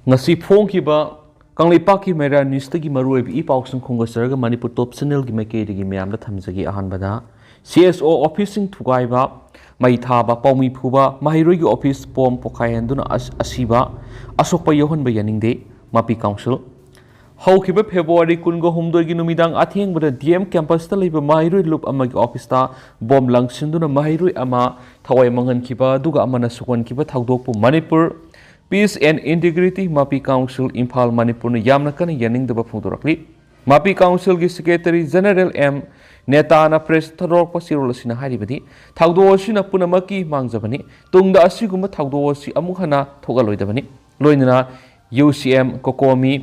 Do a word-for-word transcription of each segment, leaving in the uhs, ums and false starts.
ꯉꯁꯤ ꯐꯣꯡꯈꯤꯕ ꯀꯪꯂꯩꯄꯥꯛꯀꯤ ꯃꯩꯔꯥ ꯅ꯭ꯌꯨꯁꯇꯒꯤ ꯃꯔꯨꯑꯣꯏꯕ ꯏ ꯄꯥꯎꯁꯤꯡ ꯈꯣꯝꯒꯠꯆꯔꯒ ꯃꯅꯤꯄꯨꯔ ꯇꯣꯞ ꯆꯦꯅꯦꯜꯒꯤ ꯃꯥꯏꯀꯩꯗꯒꯤ ꯃꯌꯥꯝꯗ ꯊꯝꯖꯒꯦ꯫ ꯑꯍꯥꯟꯕꯗ, ꯁꯤ ꯑꯦꯁ ꯑꯣ ꯑꯣꯐꯤꯁꯁꯤꯡ ꯊꯨꯒꯥꯏꯕ, ꯃꯩ ꯊꯥꯕ, ꯄꯥꯎꯃꯤ ꯐꯨꯕ, ꯃꯍꯩꯔꯣꯏꯒꯤ ꯑꯣꯐꯤꯁ ꯕꯣꯝ ꯄꯣꯈꯥꯏꯍꯟꯗꯨꯅ ꯑꯁ-, ꯑꯁꯤꯕ, ꯑꯁꯣꯛꯄ ꯌꯥꯎꯍꯟꯕ ꯌꯥꯅꯤꯡꯗꯦ, ꯃꯥꯄꯤ ꯀꯥꯎꯟꯁꯤꯜ꯫ ꯍꯧꯈꯤꯕ ꯐꯦꯕ꯭ꯔꯨꯋꯥꯔꯤ ꯀꯨꯟꯒ ꯍꯨꯝꯗꯣꯏꯒꯤ ꯅꯨꯃꯤꯗꯥꯡ ꯑꯊꯦꯡꯕꯗ ꯗꯤ ꯑꯦꯝ ꯀꯦꯝꯄꯁꯇ ꯂꯩꯕ ꯃꯍꯩꯔꯣꯏ ꯂꯨꯞ ꯑꯃꯒꯤ ꯑꯣꯐꯤꯁꯇ ꯕꯣꯝ ꯂꯪꯁꯤꯟꯗꯨꯅ ꯃꯍꯩꯔꯣꯏ ꯑꯃ ꯊꯋꯥꯏ ꯃꯥꯡꯍꯟꯈꯤꯕ ꯑꯗꯨꯒ ꯑꯃꯅ ꯁꯣꯛꯍꯟꯈꯤꯕ ꯊꯧꯗꯣꯛꯄꯨ ꯃꯅꯤꯄꯨꯔ Peace and Integrity ꯃꯥꯄꯤ ꯀꯥꯎꯟꯁꯤꯜ ꯏꯝꯐꯥꯜ ꯃꯅꯤꯄꯨꯔꯅ ꯌꯥꯝꯅ ꯀꯟꯅ ꯌꯥꯅꯤꯡꯗꯕ ꯐꯣꯡꯗꯣꯔꯛꯂꯤ꯫ ꯃꯥꯄꯤ ꯀꯥꯎꯟꯁꯤꯜꯒꯤ ꯁꯦꯀ꯭ꯔꯦꯇꯔꯤ ꯖꯦꯅꯔꯦꯜ ꯑꯦꯝ ꯅꯦꯇꯥꯅ ꯄ꯭ꯔꯦꯁ ꯊꯥꯗꯣꯔꯛꯄ ꯆꯦꯔꯣꯜ ꯑꯁꯤꯅ ꯍꯥꯏꯔꯤꯕꯗꯤ, ꯊꯧꯗꯣꯛ ꯑꯁꯤꯅ ꯄꯨꯝꯅꯃꯛꯀꯤ ꯃꯥꯡꯖꯕꯅꯤ꯫ ꯇꯨꯡꯗ ꯑꯁꯤꯒꯨꯝꯕ ꯊꯧꯗꯣꯛ ꯑꯁꯤ ꯑꯃꯨꯛ ꯍꯟꯅ ꯊꯣꯛꯍꯜꯂꯣꯏꯗꯕꯅꯤ꯫ ꯂꯣꯏꯅꯅ ꯌꯨ ꯁꯤ ꯑꯦꯝ, ꯀꯣꯀꯣꯃꯤ,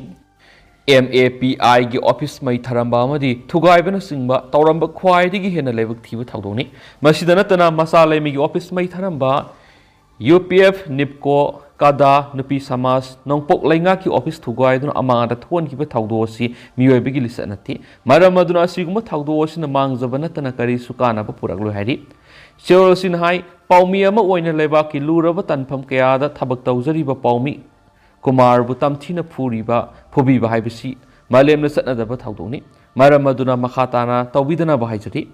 ꯑꯦꯝ ꯑꯦ ꯄꯤ ꯑꯥꯏꯒꯤ ꯑꯣꯐꯤꯁ ꯃꯩ ꯊꯥꯔꯝꯕ ꯑꯃꯗꯤ ꯊꯨꯒꯥꯏꯕꯅꯆꯤꯡꯕ ꯇꯧꯔꯝꯕ ꯈ꯭ꯋꯥꯏꯗꯒꯤ ꯍꯦꯟꯅ ꯂꯥꯏꯕꯛ ꯊꯤꯕ ꯊꯧꯗꯣꯛꯅꯤ꯫ ꯃꯁꯤꯗ ꯅꯠꯇꯅ ꯃꯆꯥ ꯂꯩꯃꯒꯤ ꯑꯣꯐꯤꯁ ꯃꯩ ꯊꯥꯔꯝꯕ, ꯌꯨ ꯄꯤ ꯑꯦꯐ, ꯅꯤꯞꯀꯣ, ꯀꯥꯗꯥ, ꯅꯨꯄꯤ ꯁꯃꯥꯖ, ꯅꯣꯡꯄꯣꯛ ꯂꯩꯉꯥꯛꯀꯤ ꯑꯣꯐꯤꯁ ꯊꯨꯒꯥꯏꯗꯨꯅ ꯑꯃꯥꯡꯗ ꯊꯣꯛꯍꯟꯈꯤꯕ ꯊꯧꯗꯣꯛ ꯑꯁꯤ ꯃꯤꯑꯣꯏꯕꯒꯤ ꯂꯤꯆꯠ ꯅꯠꯇꯦ꯫ ꯃꯔꯝ ꯑꯗꯨꯅ ꯑꯁꯤꯒꯨꯝꯕ ꯊꯧꯗꯣꯛ ꯑꯁꯤꯅ ꯃꯥꯡꯖꯕ ꯅꯠꯇꯅ ꯀꯔꯤꯁꯨ ꯀꯥꯟꯅꯕ ꯄꯨꯔꯛꯂꯣꯏ ꯍꯥꯏꯔꯤ꯫ ꯆꯦꯔꯣꯜ ꯑꯁꯤꯅ ꯍꯥꯏ, ꯄꯥꯎꯃꯤ ꯑꯃ ꯑꯣꯏꯅ ꯂꯩꯕꯥꯛꯀꯤ ꯂꯨꯔꯕ ꯇꯥꯟꯐꯝ ꯀꯌꯥꯗ ꯊꯕꯛ ꯇꯧꯖꯔꯤꯕ ꯄꯥꯎꯃꯤ ꯀꯨꯃꯥꯔꯕꯨ ꯇꯝꯊꯤꯅ ꯐꯨꯔꯤꯕ, ꯐꯨꯕꯤꯕ ꯍꯥꯏꯕꯁꯤ ꯃꯥꯂꯦꯝꯅ ꯆꯠꯅꯗꯕ ꯊꯧꯗꯣꯛꯅꯤ꯫ ꯃꯔꯝ ꯑꯗꯨꯅ ꯃꯈꯥ ꯇꯥꯅ ꯇꯧꯕꯤꯗꯅꯕ ꯍꯥꯏꯖꯔꯤ꯫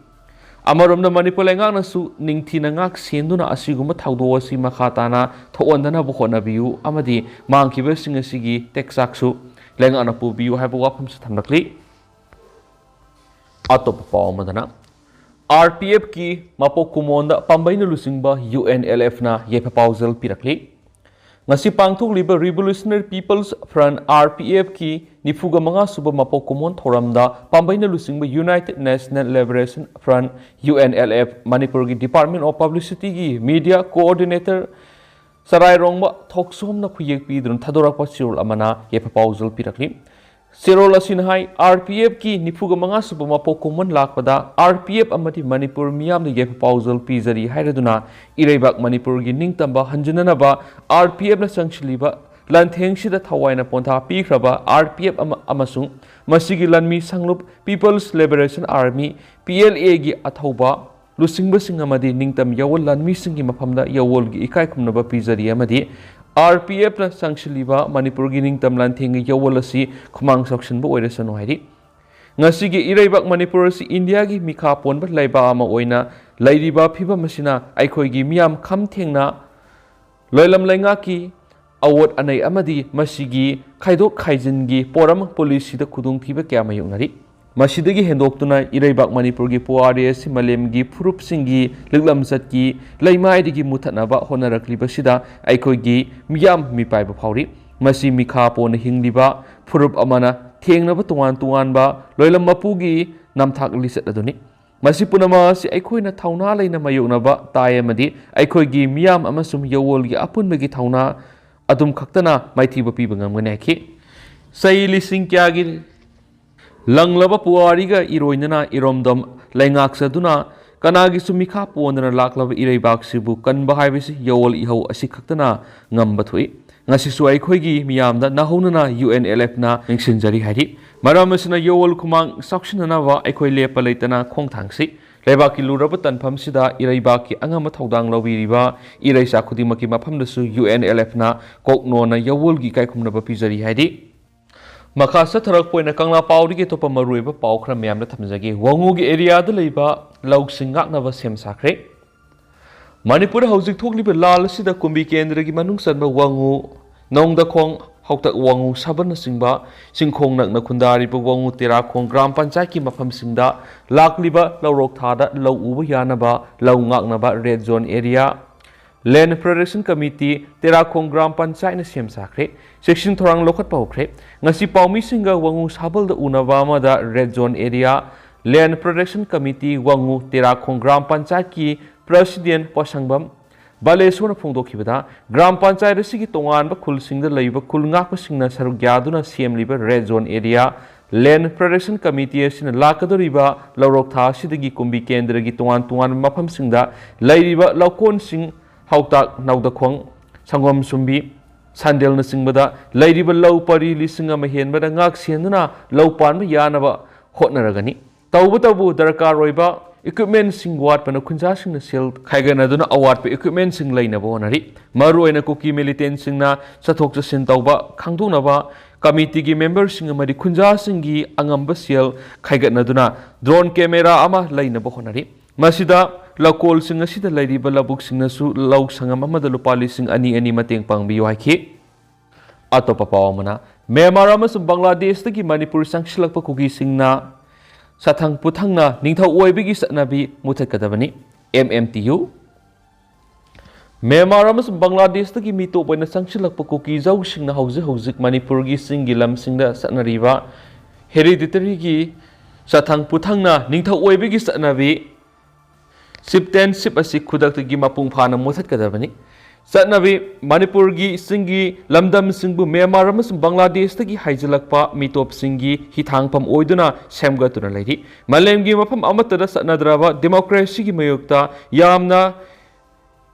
ꯑꯃꯔꯣꯝꯗ ꯃꯅꯤꯄꯨꯔ ꯂꯩꯉꯥꯛꯅꯁꯨ ꯅꯤꯡꯊꯤꯅ ꯉꯥꯛ ꯁꯦꯟꯗꯨꯅ ꯑꯁꯤꯒꯨꯝꯕ ꯊꯧꯗꯣꯛ ꯑꯁꯤ ꯃꯈꯥ ꯇꯥꯅ ꯊꯣꯛꯍꯟꯗꯅꯕ ꯍꯣꯠꯅꯕꯤꯌꯨ ꯑꯃꯗꯤ ꯃꯥꯡꯈꯤꯕꯁꯤꯡ ꯑꯁꯤꯒꯤ ꯇꯦꯛꯆꯥꯛꯁꯨ ꯂꯩꯉꯥꯛꯅ ꯄꯨꯕꯤꯌꯨ ꯍꯥꯏꯕ ꯋꯥꯐꯝꯁꯨ ꯊꯝꯂꯛꯂꯤ꯫ ꯑꯇꯣꯞꯄ ꯄꯥꯎ ꯑꯃꯗꯅ, ꯑꯥꯔ ꯄꯤ ꯑꯦꯐꯀꯤ ꯃꯄꯣꯛ ꯀꯨꯝꯑꯣꯟꯗ ꯄꯥꯝꯕꯩꯅ ꯂꯨꯆꯤꯡꯕ ꯌꯨ ꯑꯦꯟ ꯑꯦꯜ ꯑꯦꯐꯅ ꯌꯥꯏꯐ ꯄꯥꯎꯖꯦꯜ ꯄꯤꯔꯛꯂꯤ꯫ ꯉꯁꯤ ꯄꯥꯡꯊꯣꯛꯂꯤꯕ Revolutionary People's Front, R P F ꯀꯤ ꯅꯤꯐꯨꯒ ꯃꯉꯥ ꯁꯨꯕ ꯃꯄꯣꯛ ꯀꯨꯝꯑꯣꯟ ꯊꯧꯔꯝꯗ ꯄꯥꯝꯕꯩꯅ ꯂꯨꯆꯤꯡꯕ United National Liberation Front, U N L F, ꯃꯅꯤꯄꯨꯔꯒꯤ Department of Publicity ꯒꯤ Media Coordinator ꯆꯔꯥꯏꯔꯣꯡꯕ ꯊꯣꯛꯆꯣꯝꯅ ꯈꯨꯌꯦꯛ ꯄꯤꯗꯨꯅ ꯊꯥꯗꯣꯔꯛꯄ ꯆꯦꯔꯣꯜ ꯑꯃꯅ ꯌꯥꯏꯐ ꯄꯥꯎꯖꯦꯜ ꯄꯤꯔꯛꯂꯤ꯫ ꯆꯦꯔꯣꯜ ꯑꯁꯤꯅ ꯍꯥꯏ, ꯑꯥꯔ ꯄꯤ ꯑꯦꯐꯀꯤ ꯅꯤꯐꯨꯒ ꯃꯉꯥ ꯁꯨꯕ ꯃꯄꯣꯛ ꯀꯨꯝꯑꯣꯟ ꯂꯥꯛꯄꯗ ꯑꯥꯔ ꯄꯤ ꯑꯦꯐ ꯑꯃꯗꯤ ꯃꯅꯤꯄꯨꯔ ꯃꯤꯌꯥꯝꯗ ꯌꯥꯏꯐ ꯄꯥꯎꯖꯦꯜ ꯄꯤꯖꯔꯤ ꯍꯥꯏꯔꯗꯨꯅ ꯏꯔꯩꯕꯥꯛ ꯃꯅꯤꯄꯨꯔꯒꯤ ꯅꯤꯡꯇꯝꯕ ꯍꯟꯖꯤꯟꯅꯅꯕ ꯑꯥꯔ ꯄꯤ ꯑꯦꯐꯅ ꯆꯪꯁꯤꯜꯂꯤꯕ ꯂꯥꯟꯊꯦꯡꯁꯤꯗ ꯊꯋꯥꯏꯅ ꯄꯣꯟꯊꯥ ꯄꯤꯈ꯭ꯔꯕ ꯑꯥꯔ ꯄꯤ ꯑꯦꯐ ꯑꯃ ꯑꯃꯁꯨꯡ ꯃꯁꯤꯒꯤ ꯂꯥꯟꯃꯤ ꯁꯪꯂꯨꯞ People's Liberation Army, P L A ꯒꯤ ꯑꯊꯧꯕ ꯂꯨꯆꯤꯡꯕꯁꯤꯡ ꯑꯃꯗꯤ ꯅꯤꯡꯇꯝ ꯌꯥꯑꯣꯜ ꯂꯥꯟꯃꯤꯁꯤꯡꯒꯤ ꯃꯐꯝꯗ ꯌꯥꯑꯣꯜꯒꯤ ꯏꯀꯥꯏ ꯈꯨꯝꯅꯕ ꯄꯤꯖꯔꯤ ꯑꯃꯗꯤ ꯑꯥꯔ ꯄꯤ ꯑꯦꯐꯅ ꯆꯪꯁꯤꯜꯂꯤꯕ ꯃꯅꯤꯄꯨꯔꯒꯤ ꯅꯤꯡꯇꯝ ꯂꯥꯟꯊꯦꯡꯒꯤ ꯌꯥꯋꯣꯜ ꯑꯁꯤ ꯈꯨꯃꯥꯡ ꯆꯥꯎꯁꯤꯟꯕ ꯑꯣꯏꯔꯁꯅꯨ ꯍꯥꯏꯔꯤ꯫ ꯉꯁꯤꯒꯤ ꯏꯔꯩꯕꯥꯛ ꯃꯅꯤꯄꯨꯔ ꯑꯁꯤ ꯏꯟꯗꯤꯌꯥꯒꯤ ꯃꯤꯈꯥ ꯄꯣꯟꯕ ꯂꯩꯕꯥꯛ ꯑꯃ ꯑꯣꯏꯅ ꯂꯩꯔꯤꯕ ꯐꯤꯕꯝ ꯑꯁꯤꯅ ꯑꯩꯈꯣꯏꯒꯤ ꯃꯤꯌꯥꯝ ꯈꯝ ꯊꯦꯡꯅ ꯂꯣꯏꯂꯝ ꯂꯩꯉꯥꯛꯀꯤ ꯑꯋꯣꯠ ꯑꯅꯩ ꯑꯃꯗꯤ ꯃꯁꯤꯒꯤ ꯈꯥꯏꯗꯣꯛ ꯈꯥꯏꯖꯤꯟꯒꯤ ꯄꯣꯔꯝ ꯄꯣꯂꯤꯁꯤꯗ ꯈꯨꯗꯣꯡꯊꯤꯕ ꯀꯌꯥ ꯃꯥꯌꯣꯛꯅꯔꯤ꯫ ꯃꯁꯤꯗꯒꯤ ꯍꯦꯟꯗꯣꯛꯇꯨꯅ ꯏꯔꯩꯕꯥꯛ ꯃꯅꯤꯄꯨꯔꯒꯤ ꯄꯨꯋꯥꯔꯤ ꯑꯁꯤ ꯃꯥꯂꯦꯝꯒꯤ ꯐꯨꯔꯨꯞꯁꯤꯡꯒꯤ ꯂꯤꯛꯂꯝꯆꯠꯀꯤ ꯂꯩꯃꯥꯏꯗꯒꯤ ꯃꯨꯊꯠꯅꯕ ꯍꯣꯠꯅꯔꯛꯂꯤꯕꯁꯤꯗ ꯑꯩꯈꯣꯏꯒꯤ ꯃꯤꯌꯥꯝ ꯃꯤꯄꯥꯏꯕ ꯐꯥꯎꯔꯤ꯫ ꯃꯁꯤ ꯃꯤꯈꯥ ꯄꯣꯟꯅ ꯍꯤꯡꯂꯤꯕ ꯐꯨꯔꯨꯞ ꯑꯃꯅ ꯊꯦꯡꯅꯕ ꯇꯣꯉꯥꯟ ꯇꯣꯉꯥꯟꯕ ꯂꯣꯏꯂꯝ ꯃꯄꯨꯒꯤ ꯅꯝꯊꯥꯛ ꯂꯤꯆꯠ ꯑꯗꯨꯅꯤ꯫ ꯃꯁꯤ ꯄꯨꯝꯅꯃꯛ ꯑꯁꯤ ꯑꯩꯈꯣꯏꯅ ꯊꯧꯅꯥ ꯂꯩꯅ ꯃꯥꯌꯣꯛꯅꯕ ꯇꯥꯏ ꯑꯃꯗꯤ ꯑꯩꯈꯣꯏꯒꯤ ꯃꯤꯌꯥꯝ ꯑꯃꯁꯨꯡ ꯌꯥꯋꯣꯜꯒꯤ ꯑꯄꯨꯟꯕꯒꯤ ꯊꯧꯅꯥ ꯑꯗꯨꯝ ꯈꯛꯇꯅ ꯃꯥꯏꯊꯤꯕ ꯄꯤꯕ ꯉꯝꯒꯅꯤ ꯍꯥꯏꯈꯤ꯫ ꯆꯍꯤ ꯂꯤꯁꯤꯡ ꯀꯌꯥꯒꯤ ꯂꯪꯂꯕ ꯄꯨꯋꯥꯔꯤꯒ ꯏꯔꯣꯏꯅꯅ ꯏꯔꯣꯝꯗꯣꯝ ꯂꯩꯉꯥꯛꯆꯗꯨꯅ ꯀꯅꯥꯒꯤꯁꯨ ꯃꯤꯈꯥ ꯄꯣꯟꯗꯅ ꯂꯥꯛꯂꯕ ꯏꯔꯩꯕꯥꯛꯁꯤꯕꯨ ꯀꯟꯕ ꯍꯥꯏꯕꯁꯤ ꯌꯥꯋꯣꯜ ꯏꯍꯧ ꯑꯁꯤ ꯈꯛꯇꯅ ꯉꯝꯕ ꯊꯣꯛꯏ꯫ ꯉꯁꯤꯁꯨ ꯑꯩꯈꯣꯏꯒꯤ ꯃꯤꯌꯥꯝꯗ ꯅꯧꯍꯧꯅꯅ ꯌꯨ ꯑꯦꯟ ꯑꯦꯜ ꯑꯦꯐꯅ ꯅꯤꯡꯁꯤꯡꯖꯔꯤ ꯍꯥꯏꯔꯤ꯫ ꯃꯔꯝ ꯑꯁꯤꯅ ꯌꯥꯋꯣꯜ ꯈꯨꯃꯥꯡ ꯆꯥꯎꯁꯤꯟꯅꯅꯕ ꯑꯩꯈꯣꯏ ꯂꯦꯞꯄ ꯂꯩꯇꯅ ꯈꯣꯡꯊꯥꯡꯁꯤ꯫ ꯂꯩꯕꯥꯛꯀꯤ ꯂꯨꯔꯕ ꯇꯥꯟꯐꯝꯁꯤꯗ ꯏꯔꯩꯕꯥꯛꯀꯤ ꯑꯉꯝꯕ ꯊꯧꯗꯥꯡ ꯂꯧꯕꯤꯔꯤꯕ ꯏꯔꯩꯆꯥ ꯈꯨꯗꯤꯡꯃꯛꯀꯤ ꯃꯐꯝꯗꯁꯨ ꯌꯨ ꯑꯦꯟ ꯑꯦꯜ ꯑꯦꯐꯅ ꯀꯣꯛꯅꯣꯟꯅ ꯌꯥꯋꯣꯜꯒꯤ ꯏꯀꯥꯏꯈꯨꯝꯅꯕ ꯄꯤꯖꯔꯤ ꯍꯥꯏꯔꯤ꯫ ꯃꯈꯥ ꯆꯠꯊꯔꯛꯄ ꯑꯣꯏꯅ ꯀꯪꯂꯥ ꯄꯥꯎꯗꯒꯤ ꯑꯇꯣꯞꯄ ꯃꯔꯨꯑꯣꯏꯕ ꯄꯥꯎ ꯈꯔ ꯃꯌꯥꯝꯗ ꯊꯝꯖꯒꯦ꯫ ꯋꯥꯉꯨꯒꯤ ꯑꯦꯔꯤꯌꯥꯗ ꯂꯩꯕ ꯂꯧꯁꯤꯡ ꯉꯥꯛꯅꯕ ꯁꯦꯝ ꯁꯥꯈ꯭ꯔꯦ꯫ ꯃꯅꯤꯄꯨꯔꯗ ꯍꯧꯖꯤꯛ ꯊꯣꯛꯂꯤꯕ ꯂꯥꯜ ꯑꯁꯤꯗ ꯀꯨꯝꯕꯤ ꯀꯦꯟꯗ꯭ꯔꯒꯤ ꯃꯅꯨꯡ ꯆꯟꯕ ꯋꯥꯉꯨ, ꯅꯣꯡꯗꯈꯣꯡ, ꯍꯧꯇꯛ ꯋꯥꯉꯨ ꯁꯥꯕꯜꯅꯆꯤꯡꯕ ꯆꯤꯡꯈꯣꯡ ꯅꯛꯅ ꯈꯨꯟꯗꯥꯔꯤꯕ ꯋꯥꯉꯨ ꯇꯦꯔꯥꯈꯣꯡ ꯒ꯭ꯔꯥꯝ ꯄꯟꯆꯥꯌꯠꯀꯤ ꯃꯐꯝꯁꯤꯡꯗ ꯂꯥꯛꯂꯤꯕ ꯂꯧꯔꯣꯛ ꯊꯥꯗ ꯂꯧ ꯎꯕ ꯌꯥꯅꯕ ꯂꯧ ꯉꯥꯛꯅꯕ ꯔꯦꯗ ꯖꯣꯟ ꯑꯦꯔꯤꯌꯥ, ꯂꯦꯟ ꯄ꯭ꯔꯣꯇꯦꯛꯁꯟ ꯀꯃꯤꯇꯤ ꯇꯦꯔꯥꯈꯣꯡ ꯒ꯭ꯔꯥꯝ ꯄꯟꯆꯥꯌꯠꯅ ꯁꯦꯝ ꯁꯥꯈ꯭ꯔꯦ꯫ ꯆꯦꯛꯁꯤꯟ ꯊꯧꯔꯥꯡ ꯂꯧꯈꯠꯄ ꯍꯧꯈ꯭ꯔꯦ꯫ ꯉꯁꯤ ꯄꯥꯎꯃꯤꯁꯤꯡꯒ ꯋꯥꯉꯨ ꯁꯥꯕꯜꯗ ꯎꯅꯕ ꯑꯃꯗ ꯔꯦꯗ ꯖꯣꯟ ꯑꯦꯔꯤꯌꯥ, ꯂꯦꯟ ꯄ꯭ꯔꯣꯇꯦꯛꯁꯟ ꯀꯃꯤꯇꯤ ꯋꯥꯉꯨ ꯇꯦꯔꯥꯈꯣꯡ ꯒ꯭ꯔꯥꯝ ꯄꯟꯆꯥꯌꯠꯀꯤ ꯄ꯭ꯔꯁꯤꯗꯦꯟ ꯄꯣꯁꯪꯕꯝ ꯕꯥꯂꯦꯁꯣꯔꯅ ꯐꯣꯡꯗꯣꯛꯈꯤꯕꯗ, ꯒ꯭ꯔꯥꯝ ꯄꯟꯆꯥꯌꯠ ꯑꯁꯤꯒꯤ ꯇꯣꯉꯥꯟꯕ ꯈꯨꯜꯁꯤꯡꯗ ꯂꯩꯕ ꯈꯨꯜ ꯉꯥꯛꯄꯁꯤꯡꯅ ꯁꯔꯨꯛ ꯌꯥꯗꯨꯅ ꯁꯦꯝꯂꯤꯕ ꯔꯦꯗ ꯖꯣꯟ ꯑꯦꯔꯤꯌꯥ, ꯂꯦꯟ ꯄ꯭ꯔꯣꯇꯦꯛꯁꯟ ꯀꯃꯤꯇꯤ ꯑꯁꯤꯅ ꯂꯥꯛꯀꯗꯧꯔꯤꯕ ꯂꯧꯔꯣꯛ ꯊꯥ ꯑꯁꯤꯗꯒꯤ ꯀꯨꯝꯕꯤ ꯀꯦꯟꯗ꯭ꯔꯒꯤ ꯇꯣꯉꯥꯟ ꯇꯣꯉꯥꯟꯕ ꯃꯐꯝꯁꯤꯡꯗ ꯂꯩꯔꯤꯕ ꯂꯧꯀꯣꯟꯁꯤꯡ, ꯍꯧꯇꯥꯛ, ꯅꯧꯗꯈꯣꯡ, ꯁꯪꯒꯣꯝ ꯁꯨꯝꯕꯤ, ꯁꯟꯗꯦꯜꯅꯆꯤꯡꯕꯗ ꯂꯩꯔꯤꯕ ꯂꯧ ꯄꯔꯤ ꯂꯤꯁꯤꯡ ꯑꯃ ꯍꯦꯟꯕꯗ ꯉꯥꯛ ꯁꯦꯟꯗꯨꯅ ꯂꯧ ꯄꯥꯟꯕ ꯌꯥꯅꯕ ꯍꯣꯠꯅꯔꯒꯅꯤ꯫ ꯇꯧꯕꯇꯕꯨ ꯗꯔꯀꯥꯔ ꯑꯣꯏꯕ equipmentꯁꯤꯡ ꯋꯥꯠꯄꯅ ꯈꯨꯟꯖꯥꯁꯤꯡꯅ ꯁꯦꯜ ꯈꯥꯏꯒꯠꯅꯗꯨꯅ ꯑꯋꯥꯠꯄ equipmentꯁꯤꯡ ꯂꯩꯅꯕ ꯍꯣꯠꯅꯔꯤ꯫ ꯃꯔꯨꯑꯣꯏꯅ ꯀꯨꯀꯤ militantꯁꯤꯡꯅ ꯆꯠꯊꯣꯛ ꯆꯠꯁꯤꯟ ꯇꯧꯕ ꯈꯪꯗꯣꯛꯅꯕ committeeꯒꯤ memberꯁꯤꯡ ꯑꯃꯗꯤ ꯈꯨꯟꯖꯥꯁꯤꯡꯒꯤ ꯑꯉꯝꯕ ꯁꯦꯜ ꯈꯥꯏꯒꯠꯅꯗꯨꯅ drone camera ꯑꯃ ꯂꯩꯅꯕ ꯍꯣꯠꯅꯔꯤ꯫ ꯃꯁꯤꯗ ꯂꯧꯀꯣꯜꯁꯤꯡ ꯑꯁꯤꯗ ꯂꯩꯔꯤꯕ ꯂꯧꯕꯨꯛꯁꯤꯡꯅꯁꯨ ꯂꯧ ꯁꯪꯉꯝ ꯑꯃꯗ ꯂꯨꯄꯥ ꯂꯤꯁꯤꯡ ꯑꯅꯤ ꯑꯅꯤ ꯃꯇꯦꯡ ꯄꯥꯡꯕꯤꯌꯨ ꯍꯥꯏꯈꯤ꯫ ꯑꯇꯣꯞꯄ ꯄꯥꯎ ꯑꯃꯅ, ꯃ꯭ꯌꯥꯟꯃꯥꯔ ꯑꯃꯁꯨꯡ ꯕꯪꯒ꯭ꯂꯥꯗꯦꯁꯇꯒꯤ ꯃꯅꯤꯄꯨꯔ ꯆꯪꯁꯤꯜꯂꯛꯄ ꯀꯨꯀꯤꯁꯤꯡꯅ ꯁꯥꯊꯪ ꯄꯨꯊꯪꯅ ꯅꯤꯡꯊꯧ ꯑꯣꯏꯕꯒꯤ ꯆꯠꯅꯕꯤ ꯃꯨꯊꯠꯀꯗꯕꯅꯤ, M M T U꯫ Myanmar ꯑꯃꯁꯨꯡ ꯕꯪꯒ꯭ꯂꯥꯗꯦꯁꯇꯒꯤ ꯃꯤꯇꯣꯞ ꯑꯣꯏꯅ ꯆꯪꯁꯤꯜꯂꯛꯄ ꯀꯨꯀꯤ ꯖꯧꯁꯤꯡꯅ ꯍꯧꯖꯤꯛ ꯍꯧꯖꯤꯛ ꯃꯅꯤꯄꯨꯔꯒꯤ ꯆꯤꯡꯒꯤ ꯂꯝꯁꯤꯡꯗ ꯆꯠꯅꯔꯤꯕ hereditaryꯒꯤ ꯁꯥꯊꯪ ꯄꯨꯊꯪꯅ ꯅꯤꯡꯊꯧ ꯑꯣꯏꯕꯒꯤ ꯆꯠꯅꯕꯤ, chieftainship ꯑꯁꯤ ꯈꯨꯗꯛꯇꯒꯤ ꯃꯄꯨꯡ ꯐꯥꯅ ꯃꯨꯊꯠꯀꯗꯕꯅꯤ꯫ ꯆꯠꯅꯕꯤ, ꯃꯅꯤꯄꯨꯔꯒꯤ ꯆꯤꯡꯒꯤ ꯂꯝꯗꯝꯁꯤꯡꯕꯨ ꯃ꯭ꯌꯥꯟꯃꯥꯔ ꯑꯃꯁꯨꯡ ꯕꯪꯒ꯭ꯂꯥꯗꯦꯁꯇꯒꯤ ꯍꯥꯏꯖꯤꯜꯂꯛꯄ ꯃꯤꯇꯣꯞꯁꯤꯡꯒꯤ ꯍꯤꯊꯥꯡꯐꯝ ꯑꯣꯏꯗꯨꯅ ꯁꯦꯝꯒꯠꯇꯨꯅ ꯂꯩꯔꯤ꯫ ꯃꯥꯂꯦꯝꯒꯤ ꯃꯐꯝ ꯑꯃꯠꯇꯗ ꯆꯠꯅꯗ꯭ꯔꯕ democracyꯒꯤ ꯃꯥꯌꯣꯛꯇ ꯌꯥꯝꯅ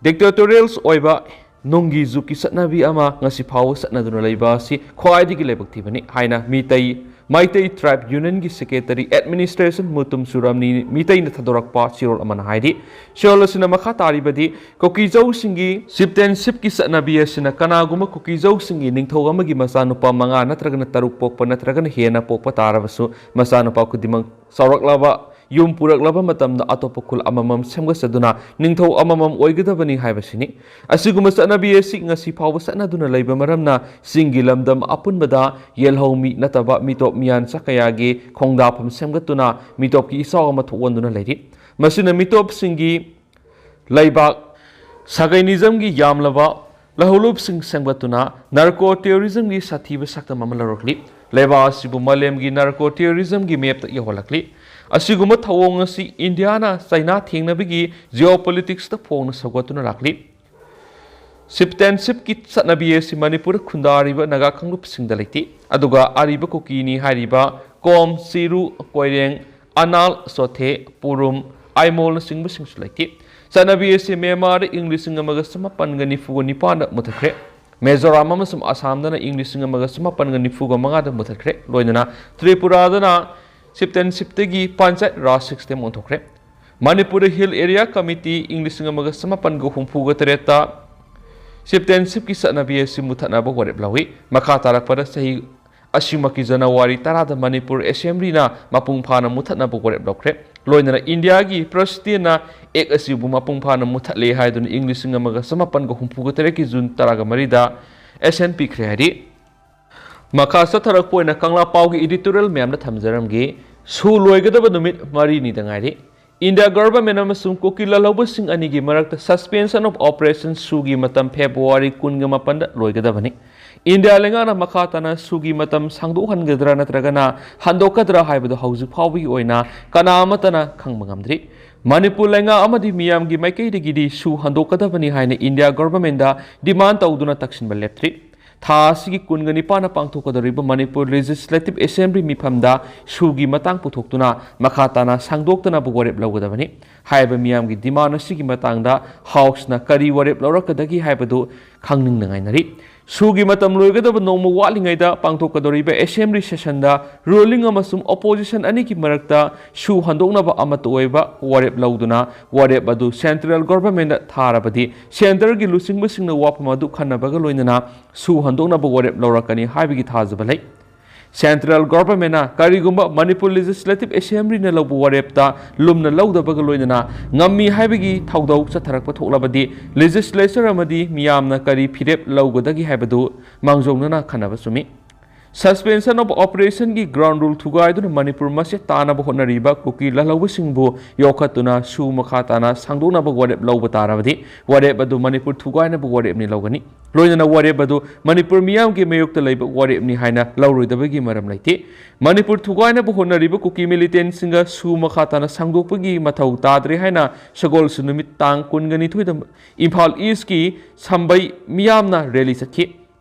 dictatorials ꯑꯣꯏꯕ ꯅꯨꯡꯒꯤ ꯖꯨꯛꯀꯤ ꯆꯠꯅꯕꯤ ꯑꯃ ꯉꯁꯤ ꯐꯥꯎꯕ ꯆꯠꯅꯗꯨꯅ ꯂꯩꯕ ꯑꯁꯤ ꯈ꯭ꯋꯥꯏꯗꯒꯤ ꯂꯥꯏꯕꯛ ꯊꯤꯕꯅꯤ ꯍꯥꯏꯅ Meitei, Meitei Tribe Unionꯒꯤ secretary administration Mutum ꯁꯨꯔꯝꯅꯤ ꯃꯤꯇꯩꯅ ꯊꯥꯗꯣꯔꯛꯄ ꯆꯦꯔꯣꯜ ꯑꯃꯅ ꯍꯥꯏꯔꯤ꯫ ꯆꯦꯔꯣꯜ ꯑꯁꯤꯅ ꯃꯈꯥ ꯇꯥꯔꯤꯕꯗꯤ, ꯀꯨꯀꯤ ꯖꯧꯁꯤꯡꯒꯤ chieftainshipꯀꯤ ꯆꯠꯅꯕꯤ ꯑꯁꯤꯅ ꯀꯅꯥꯒꯨꯝꯕ ꯀꯨꯀꯤ ꯖꯧꯁꯤꯡꯒꯤ ꯅꯤꯡꯊꯧ ꯑꯃꯒꯤ ꯃꯆꯥꯅꯨꯄꯥ ꯃꯉꯥ ꯅꯠꯇ꯭ꯔꯒꯅ ꯇꯔꯨꯛ ꯄꯣꯛꯄ ꯅꯠꯇ꯭ꯔꯒꯅ ꯍꯦꯟꯅ ꯄꯣꯛꯄ ꯇꯥꯔꯕꯁꯨ, ꯃꯆꯥꯅꯨꯄꯥ ꯈꯨꯗꯤꯡꯃꯛ ꯆꯥꯎꯔꯛꯂꯕ, ꯌꯨꯝ ꯄꯨꯔꯛꯂꯕ ꯃꯇꯝꯗ ꯑꯇꯣꯞꯄ ꯈꯨꯜ ꯑꯃꯃꯝ ꯁꯦꯝꯒꯠꯆꯗꯨꯅ ꯅꯤꯡꯊꯧ ꯑꯃꯃꯝ ꯑꯣꯏꯒꯗꯕꯅꯤ ꯍꯥꯏꯕꯁꯤꯅꯤ꯫ ꯑꯁꯤꯒꯨꯝꯕ ꯆꯠꯅꯕꯤ ꯑꯁꯤ ꯉꯁꯤ ꯐꯥꯎꯕ ꯆꯠꯅꯗꯨꯅ ꯂꯩꯕ ꯃꯔꯝꯅ ꯆꯤꯡꯒꯤ ꯂꯝꯗꯝ ꯑꯄꯨꯟꯕꯗ ꯌꯦꯜꯍꯧꯃꯤ ꯅꯠꯇꯕ ꯃꯤꯇꯣꯞ ꯃꯤꯌꯥꯟꯆꯥ ꯀꯌꯥꯒꯤ ꯈꯣꯡꯗꯥꯐꯝ ꯁꯦꯝꯒꯠꯇꯨꯅ ꯃꯤꯇꯣꯞꯀꯤ ꯏꯆꯥꯎ ꯑꯃ ꯊꯣꯛꯍꯟꯗꯨꯅ ꯂꯩꯔꯤ꯫ ꯃꯁꯤꯅ ꯃꯤꯇꯣꯞꯁꯤꯡꯒꯤ ꯂꯩꯕꯥꯛ ꯁꯥꯒꯩꯅꯤꯖꯝꯒꯤ ꯌꯥꯝꯂꯕ ꯂꯧꯍꯧꯂꯨꯞꯁꯤꯡ ꯁꯦꯝꯒꯠꯇꯨꯅ narco terrorismꯒꯤ ꯁꯥꯊꯤꯕ ꯁꯛꯇꯝ ꯑꯃ ꯂꯧꯔꯛꯂꯤ꯫ ꯂꯩꯕꯥꯛ ꯑꯁꯤꯕꯨ ꯃꯥꯂꯦꯝꯒꯤ narco terrorismꯒꯤ mapꯇ ꯌꯧꯍꯜꯂꯛꯂꯤ꯫ ꯑꯁꯤꯒꯨꯝꯕ ꯊꯧꯑꯣꯡ ꯑꯁꯤ ꯏꯟꯗꯤꯌꯥꯅ ꯆꯩꯅꯥ ꯊꯦꯡꯅꯕꯒꯤ geopoliticsꯇ ꯐꯣꯡꯅ ꯁꯧꯒꯠꯇꯨꯅ ꯂꯥꯛꯂꯤ꯫ Chieftainshipꯀꯤ ꯆꯠꯅꯕꯤ ꯑꯁꯤ ꯃꯅꯤꯄꯨꯔꯗ ꯈꯨꯟꯗꯥꯔꯤꯕ ꯅꯥꯒꯥ ꯀꯥꯡꯂꯨꯞꯁꯤꯡꯗ ꯂꯩꯇꯦ, ꯑꯗꯨꯒ ꯑꯔꯤꯕ ꯀꯨꯀꯤꯅꯤ ꯍꯥꯏꯔꯤꯕ ꯀꯣꯝ, ꯆꯤꯔꯨ, ꯀꯣꯏꯔꯦꯡ, ꯑꯅꯥꯜ, ꯆꯣꯊꯦ, ꯄꯨꯔꯨꯝ, ꯑꯥꯏꯃꯣꯜꯅꯆꯤꯡꯕꯁꯤꯡꯁꯨ ꯂꯩꯇꯦ꯫ ꯆꯠꯅꯕꯤ ꯑꯁꯤ ꯃ꯭ꯌꯥꯟꯃꯥꯔꯗ ꯏꯪ ꯂꯤꯁꯤꯡ ꯑꯃꯒ ꯆꯃꯥꯄꯟꯒ ꯅꯤꯐꯨꯒ ꯅꯤꯄꯥꯟꯗ ꯃꯨꯊꯠꯈ꯭ꯔꯦ꯫ ꯃꯤꯖꯣꯔꯥꯝ ꯑꯃꯁꯨꯡ ꯑꯁꯥꯝꯗꯅ ꯏꯪ ꯂꯤꯁꯤꯡ ꯑꯃꯒ ꯆꯃꯥꯄꯟꯒ ꯅꯤꯐꯨꯒ ꯃꯉꯥꯗ ꯃꯨꯊꯠꯈ꯭ꯔꯦ꯫ ꯂꯣꯏꯅꯅ ꯇ꯭ꯔꯤꯄꯨꯔꯥꯗꯅ chieftainshipꯇꯒꯤ ꯄꯟꯆꯥꯌꯠ ꯔꯥꯖ system ꯑꯣꯟꯊꯣꯛꯈ꯭ꯔꯦ꯫ ꯃꯅꯤꯄꯨꯔꯗ ꯍꯤꯜ ꯑꯦꯔꯤꯌꯥ ꯀꯃꯤꯇꯤ ꯏꯪ ꯂꯤꯁꯤꯡ ꯑꯃꯒ ꯆꯃꯥꯄꯟꯒ ꯍꯨꯝꯐꯨꯒ ꯇꯔꯦꯠꯇ ꯆꯤꯞꯇꯦꯟꯁꯤꯞꯀꯤ ꯆꯠꯅꯕꯤ ꯑꯁꯤ ꯃꯨꯊꯠꯅꯕ ꯋꯥꯔꯦꯞ ꯂꯧꯏ꯫ ꯃꯈꯥ ꯇꯥꯔꯛꯄꯗ ꯆꯍꯤ ꯑꯁꯤꯃꯛꯀꯤ ꯖꯅꯋꯥꯔꯤ ꯇꯔꯥꯗ ꯃꯅꯤꯄꯨꯔ ꯑꯦꯁꯦꯝꯕ꯭ꯂꯤꯅ ꯃꯄꯨꯡ ꯐꯥꯅ ꯃꯨꯊꯠꯅꯕ ꯋꯥꯔꯦꯞ ꯂꯧꯈ꯭ꯔꯦ꯫ ꯂꯣꯏꯅꯅ ꯏꯟꯗꯤꯌꯥꯒꯤ ꯄ꯭ꯔꯁꯤꯗꯦꯟꯅ ꯑꯦꯛ ꯑꯁꯤꯕꯨ ꯃꯄꯨꯡ ꯐꯥꯅ ꯃꯨꯊꯠꯂꯦ ꯍꯥꯏꯗꯨꯅ ꯏꯪ ꯂꯤꯁꯤꯡ ꯑꯃꯒ ꯆꯃꯥꯄꯟꯒ ꯍꯨꯝꯐꯨꯒ ꯇꯔꯦꯠꯀꯤ ꯖꯨꯟ ꯇꯔꯥꯒ ꯃꯔꯤꯗ ꯑꯦꯁꯦꯟ ꯄꯤꯈ꯭ꯔꯦ ꯍꯥꯏꯔꯤ꯫ ꯃꯈꯥ ꯆꯠꯊꯔꯛꯄ ꯑꯣꯏꯅ ꯀꯪꯂꯥ ꯄꯥꯎꯒꯤ editorial ꯃꯌꯥꯝꯗ ꯊꯝꯖꯔꯝꯒꯦ꯫ ꯁꯨ ꯂꯣꯏꯒꯗꯕ ꯅꯨꯃꯤꯠ ꯃꯔꯤꯅꯤꯗ ꯉꯥꯏꯔꯤ꯫ ꯏꯟꯗꯤꯌꯥ ꯒꯚꯔꯟꯃꯦꯟꯠ ꯑꯃꯁꯨꯡ ꯀꯨꯀꯤ ꯂꯥꯜꯍꯧꯕꯁꯤꯡ ꯑꯅꯤꯒꯤ ꯃꯔꯛꯇ suspension of operation ꯁꯨꯒꯤ ꯃꯇꯝ ꯐꯦꯕ꯭ꯔꯨꯋꯥꯔꯤ ꯀꯨꯟꯒ ꯃꯥꯄꯟꯗ ꯂꯣꯏꯒꯗꯕꯅꯤ꯫ ꯏꯟꯗꯤꯌꯥ ꯂꯩꯉꯥꯛꯅ ꯃꯈꯥ ꯇꯥꯅ ꯁꯨꯒꯤ ꯃꯇꯝ ꯁꯥꯡꯗꯣꯛꯍꯟꯒꯗ꯭ꯔꯥ ꯅꯠꯇ꯭ꯔꯒꯅ ꯍꯟꯗꯣꯛꯀꯗ꯭ꯔꯥ ꯍꯥꯏꯕꯗꯨ ꯍꯧꯖꯤꯛ ꯐꯥꯎꯕꯒꯤ ꯑꯣꯏꯅ ꯀꯅꯥ ꯑꯃꯠꯇꯅ ꯈꯪꯕ ꯉꯝꯗ꯭ꯔꯤ꯫ ꯃꯅꯤꯄꯨꯔ ꯂꯩꯉꯥꯛ ꯑꯃꯗꯤ ꯃꯤꯌꯥꯝꯒꯤ ꯃꯥꯏꯀꯩꯗꯒꯤꯗꯤ ꯁꯨ ꯍꯟꯗꯣꯛꯀꯗꯕꯅꯤ ꯍꯥꯏꯅ ꯏꯟꯗꯤꯌꯥ ꯒꯚꯔꯟꯃꯦꯟꯠꯗ demand ꯇꯧꯗꯨꯅ ꯇꯛꯁꯤꯟꯕ ꯂꯦꯞꯇ꯭ꯔꯤ꯫ ꯊꯥ ꯑꯁꯤꯒꯤ ꯀꯨꯟꯒ ꯅꯤꯄꯥꯟꯗ ꯄꯥꯡꯊꯣꯛꯀꯗꯧꯔꯤꯕ ꯃꯅꯤꯄꯨꯔ Legislative Assembly ꯃꯤꯐꯝꯗ ꯁꯨꯒꯤ ꯃꯇꯥꯡ ꯄꯨꯊꯣꯛꯇꯨꯅ ꯃꯈꯥ ꯇꯥꯅ ꯁꯥꯡꯗꯣꯛꯇꯅꯕ ꯋꯥꯔꯦꯞ ꯂꯧꯒꯗꯕꯅꯤ꯫ ꯍꯥꯏꯔꯤꯕ ꯃꯤꯌꯥꯝꯒꯤ demand ꯑꯁꯤꯒꯤ ꯃꯇꯥꯡꯗ Houseꯅ ꯀꯔꯤ ꯋꯥꯔꯦꯞ ꯂꯧꯔꯛꯀꯗꯒꯦ ꯍꯥꯏꯕꯗꯨ ꯈꯪꯅꯤꯡꯅ ꯉꯥꯏꯅꯔꯤ꯫ ꯁꯨꯒꯤ ꯃꯇꯝ ꯂꯣꯏꯒꯗꯕ ꯅꯣꯡꯃ ꯋꯥꯠꯂꯤꯉꯩꯗ ꯄꯥꯡꯊꯣꯛꯀꯗꯧꯔꯤꯕ assembly sessionꯗ ruling ꯑꯃꯁꯨꯡ opposition ꯑꯅꯤꯒꯤ ꯃꯔꯛꯇ ꯁꯨ ꯍꯟꯗꯣꯛꯅꯕ ꯑꯃꯠꯇ ꯑꯣꯏꯕ ꯋꯥꯔꯦꯞ ꯂꯧꯗꯨꯅ ꯋꯥꯔꯦꯞ ꯑꯗꯨ central governmentꯗ ꯊꯥꯔꯕꯗꯤ centreꯒꯤ ꯂꯨꯆꯤꯡꯕꯁꯤꯡꯅ ꯋꯥꯐꯝ ꯑꯗꯨ ꯈꯟꯅꯕꯒ ꯂꯣꯏꯅꯅ ꯁꯨ ꯍꯟꯗꯣꯛꯅꯕ ꯋꯥꯔꯦꯞ ꯂꯧꯔꯛꯀꯅꯤ ꯍꯥꯏꯕꯒꯤ ꯊꯥꯖꯕ ꯂꯩ꯫ Central governmentꯅ ꯀꯔꯤꯒꯨꯝꯕ ꯃꯅꯤꯄꯨꯔ Legislative Assemblyꯅ ꯂꯧꯕ ꯋꯥꯔꯦꯞꯇ ꯂꯨꯝꯅ ꯂꯧꯗꯕꯒ ꯂꯣꯏꯅꯅ ꯉꯝꯃꯤ ꯍꯥꯏꯕꯒꯤ ꯊꯧꯗꯧ ꯆꯠꯊꯔꯛꯄ ꯊꯣꯛꯂꯕꯗꯤ legislature ꯑꯃꯗꯤ ꯃꯤꯌꯥꯝꯅ ꯀꯔꯤ ꯐꯤꯔꯦꯞ ꯂꯧꯒꯗꯒꯦ ꯍꯥꯏꯕꯗꯨ ꯃꯥꯡꯖꯧꯅꯅ ꯈꯟꯅꯕ ꯆꯨꯝꯃꯤ꯫ Suspension of operationꯒꯤ ground rule ꯊꯨꯒꯥꯏꯗꯨꯅ Manipur ꯃꯆꯦꯠ ꯇꯥꯅꯕ ꯍꯣꯠꯅꯔꯤꯕ ꯀꯨꯀꯤ ꯂꯥꯜꯍꯧꯕꯁꯤꯡꯕꯨ ꯌꯣꯛꯈꯠꯇꯨꯅ ꯁꯨ ꯃꯈꯥ ꯇꯥꯅ ꯁꯥꯡꯗꯣꯛꯅꯕ ꯋꯥꯔꯦꯞ ꯂꯧꯕ ꯇꯥꯔꯕꯗꯤ ꯋꯥꯔꯦꯞ ꯑꯗꯨ ꯃꯅꯤꯄꯨꯔ ꯊꯨꯒꯥꯏꯅꯕ ꯋꯥꯔꯦꯞꯅꯤ ꯂꯧꯒꯅꯤ꯫ ꯂꯣꯏꯅꯅ ꯋꯥꯔꯦꯞ ꯑꯗꯨ ꯃꯅꯤꯄꯨꯔ ꯃꯤꯌꯥꯝꯒꯤ ꯃꯥꯌꯣꯛꯇ ꯂꯩꯕ ꯋꯥꯔꯦꯞꯅꯤ ꯍꯥꯏꯅ ꯂꯧꯔꯣꯏꯗꯕꯒꯤ ꯃꯔꯝ ꯂꯩꯇꯦ꯫ ꯃꯅꯤꯄꯨꯔ ꯊꯨꯒꯥꯏꯅꯕ ꯍꯣꯠꯅꯔꯤꯕ ꯀꯨꯀꯤ militantꯁꯤꯡꯒ ꯁꯨ ꯃꯈꯥ ꯇꯥꯅ ꯁꯥꯡꯗꯣꯛꯄꯒꯤ ꯃꯊꯧ ꯇꯥꯗ꯭ꯔꯦ ꯍꯥꯏꯅ ꯁꯒꯣꯜꯁꯦꯟ ꯅꯨꯃꯤꯠ ꯇꯥꯡ ꯀꯨꯟꯒ ꯅꯤꯊꯣꯏꯗ ꯏꯝꯐꯥꯜ Eastꯀꯤ ꯁꯝꯕꯩ ꯃꯤꯌꯥꯝꯅ rally ꯆꯠꯈꯤ꯫